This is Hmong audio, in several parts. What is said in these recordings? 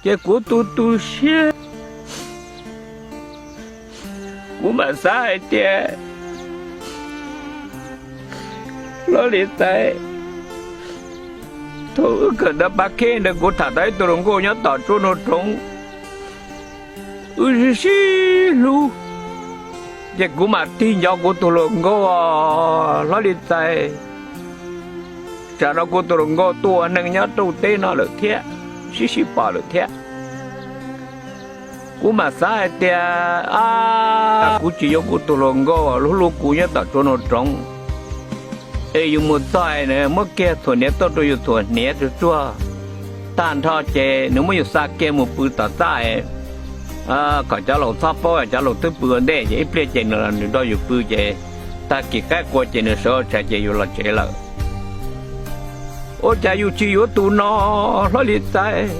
Ces kuv tu tu siab, kuv mam xav hais tias, Hlob Lis Xais, thaum wb kawm ntawv pab khej ntawd kuv tham tau ib tug hluas nkauj nyob tom tsuab nraug roov, wb sib sib hlub, ces kuv mam tig nco kuv tus hluas nkauj os Hlob Lis Xais. Tsam no kuv tus hluas nkauj tuaj ua neej nyob rau teb no lawm thiab, sib sib pom lawm thiab. Kuv mam xav hais tias, a, kuv tsis yuav kuv tus hluas nkauj hlub hlub kuv nyob tom tsuab nraug roov, es yus mus txog es nws muab kiag txhuam hniav tuaj rau yus txhuam hniav tsuag tsuag tag nrho ces nws muab yus xa kiag mus pw tom txaj, kom cov laus txhob paub, cov laus twb pw ua ntej ces ib pliag ces nws los nws nrog yus pw ces tag kis qaib qua ces nws sawv ua tshais ces yus los tsev lawm. Ua cas yus tsis yuav tus no Hlob Lis Xais?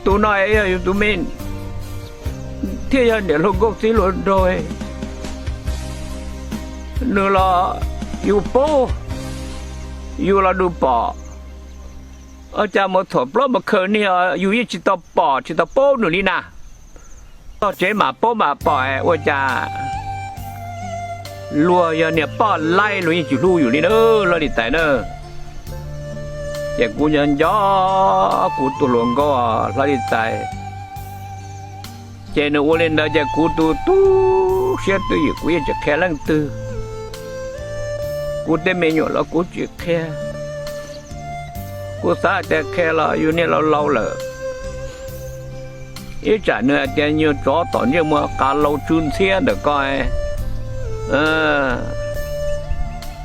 Tus no yog yus tus me thiaj yog niam hluas nkauj txiv hluas nraug, nws los yus paub, yus los nws pom. Ua cas mus txhuam plaub mus khaws niag yus yeej tsis tau pom tsis tau paub nws li na. Txog tsev mam paub mam pom ua cas luag yog niag poj laib luag yeej tsis hlub yus li na Hlob Lis Xais na. Ces kuv nco nco kuv tus hluas nkauj Hlob Lis Xais. Ces nws ua li ntawd ces kuv tu tu siab twj ywm kuv yeej tsis qhia leej twg. Kuv tej me nyuam los kuv tsis qhia. Kuv xav hais tias qhia los yus niag laus laus lawm. Ib tsam nws hais tias nyuag tsov tom ntsej muag qas laus tsw ntxhiab ntawm koj,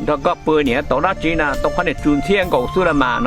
nrog koj pw niam tau dab tsi na, tau qhov niag tsw ntxhiab nkaus xwb las mas.